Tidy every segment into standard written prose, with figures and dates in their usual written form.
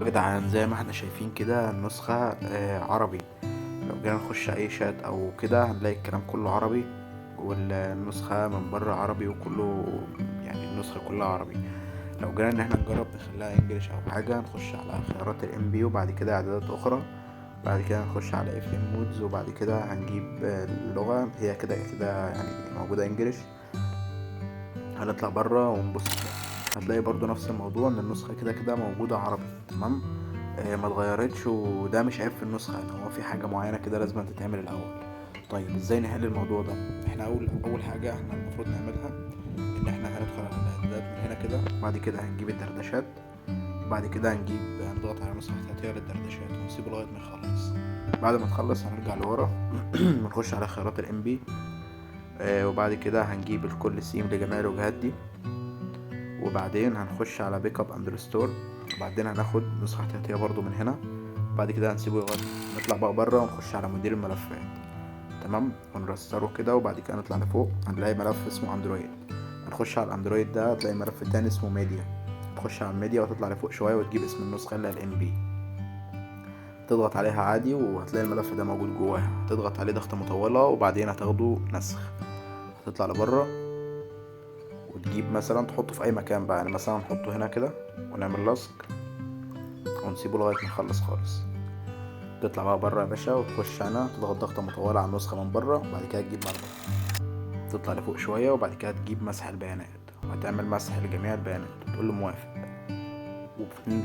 يا جدعان زي ما احنا شايفين كده النسخة عربي. لو جينا نخش اي شات او كده هنلاقي الكلام كله عربي، والنسخة من بره عربي، وكله يعني النسخة كلها عربي. لو جينا ان احنا نجرب نخليها English او حاجة، نخش على خيارات ال MB وبعد كده اعدادات اخرى، بعد كده نخش على FM modes، وبعد كده هنجيب اللغة، هي كده كده يعني موجودة English. هنطلع بره ونبص هتلاقي برضو نفس الموضوع، ان النسخة كده كده موجودة عربي. تمام، ما اتغيرتش، وده مش عيب في النسخة، ان هو في حاجة معينة كده لازم تتعمل الاول. طيب ازاي نحل الموضوع ده؟ احنا اول حاجة احنا المفروض نعملها ان احنا هندخل على الاعدادات من هنا كده، بعد كده هنجيب الدردشات، بعد كده هنضغط على نسخة احتياطية للدردشات ونسيبه لغاية ما يخلص. بعد ما نخلص هنرجع لورا ونخش على خيارات ال MB، وبعد كده هنجيب الكل سيم لجميع الوجهات دي، وبعدين هنخش على backup and restore، وبعدين هناخد نسخة احتياطية برضو من هنا، بعد كده هنسيبه يغير. نطلع بقى بره ونخش على مدير الملفات. تمام، ونرستره كده، وبعد كده نطلع لفوق هنلاقي ملف اسمه اندرويد. هنخش على الاندرويد ده هتلاقي ملف تاني اسمه ميديا، تخش على الميديا وتطلع لفوق شوية وتجيب اسم النسخة اللي هي ال MB، تضغط عليها عادي وهتلاقي الملف ده موجود جواها. تضغط عليه ضغطة مطولة وبعدين هتاخده نسخ، هتطلع لبره وتجيب مثلا تحطه في اي مكان بقى، يعني مثلا نحطه هنا كده ونعمل لصق ونسيبه لغاية ما يخلص خالص. تطلع بقى بره يا باشا وتخش هنا تضغط ضغطة مطولة على النسخة من بره، وبعد كده تجيب مرة تطلع لفوق شوية، وبعد كده تجيب مسح البيانات، وهتعمل مسح لجميع البيانات وتقول له موافق.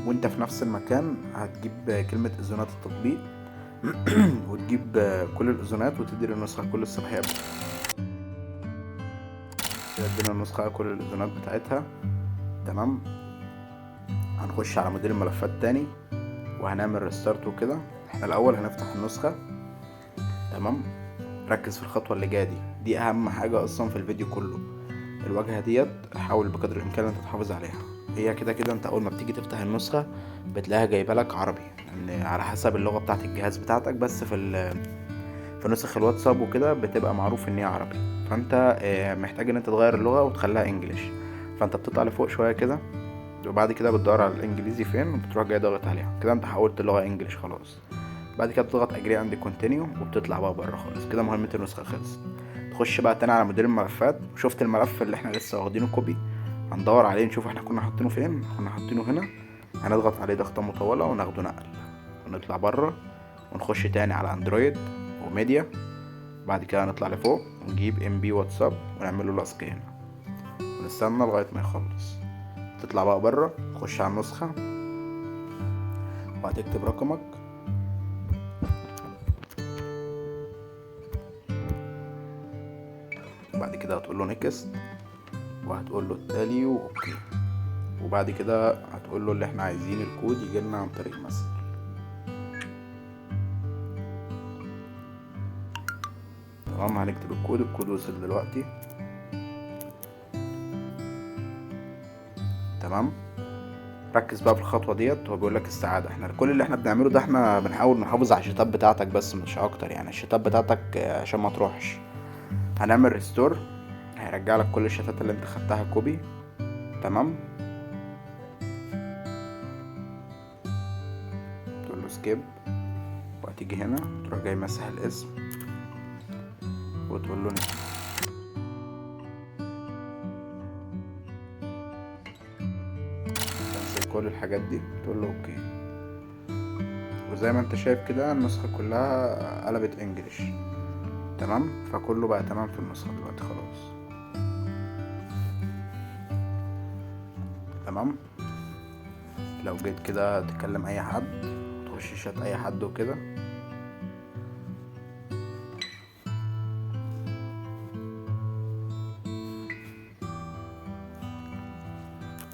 وانت في نفس المكان هتجيب كلمة اذونات التطبيق وتجيب كل الاذونات وتدي للنسخة كل الصلاحيات. ادينا النسخة كل الاذونات بتاعتها. تمام، هنخش على مدير الملفات تاني وهنعمل restart وكده. احنا الاول هنفتح النسخة. تمام، ركز في الخطوة اللي جاية دي، دي اهم حاجة اصلا في الفيديو كله. الواجهة ديت حاول بقدر الامكان انت تحافظ عليها. هي كده كده انت اول ما بتيجي تفتح النسخة بتلاقيها جايبة لك عربي، لان على حسب اللغة بتاعت الجهاز بتاعتك، بس في نسخ الواتساب وكده بتبقى معروف ان هي عربي، فانت محتاج ان انت تغير اللغة وتخليها انجليش. فانت بتطلع لفوق شوية كده، وبعد كده بتدور على الانجليزي فين وبتروح جاي ضاغط عليها كده، انت حولت اللغة انجليش خلاص. بعد كده بتضغط agree and continue وبتطلع بقى بره خالص كده، مهمة النسخة خلصت. تخش بقى تاني على مدير الملفات، وشفت الملف اللي احنا لسه واخدينه copy، هندور عليه نشوف احنا كنا حاطينه فين. كنا حاطينه هنا، هنضغط عليه ضغطة مطولة وناخده نقل، ونطلع بره ونخش تاني على اندرويد وميديا. بعد كده هنطلع لفوق ونجيب MB واتساب ونعمل له لصق هنا، ونستنى لغاية ما يخلص. تطلع بقى بره تخش على النسخة وهتكتب رقمك، وبعد كده هتقول له next، وهتقول له التالي و okay، وبعد كده هتقول له اللي احنا عايزين الكود يجي لنا عن طريق message. تمام، هنكتب الكود، الكود وصل دلوقتي. تمام، ركز بقى في الخطوة ديت، هو بيقول لك استعادة. احنا كل اللي احنا بنعمله ده احنا بنحاول نحافظ على الشتات بتاعتك بس، مش اكتر، يعني الشتات بتاعتك عشان ما تروحش. هنعمل restore، هيرجع لك كل الشتات اللي انت خدتها copy. تمام، تقول له skip، وهتيجي هنا تروح جاي مسح الاسم وتقول له cancel كل الحاجات دي، تقول له okay. وزي ما انت شايف كده النسخة كلها قلبت English. تمام، فكله بقى تمام في النسخة دلوقتي خلاص. تمام، لو جيت كده تكلم اي حد، تخش شات اي حد وكده،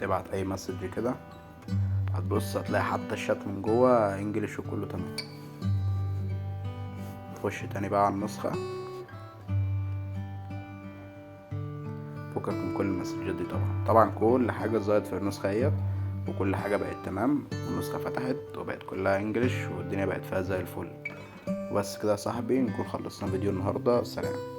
تبعت اي message كده، هتبص هتلاقي حتى الشات من جوه English وكله تمام. تخش تاني بقى على النسخة، فكك من كل المسجات دي طبعا، طبعا كل حاجة ظهرت في النسخة اهيت، وكل حاجة بقت تمام، والنسخة فتحت وبقت كلها انجليش، والدنيا بقت فيها زي الفل. وبس كده يا صاحبي، نكون خلصنا فيديو النهاردة. سلام.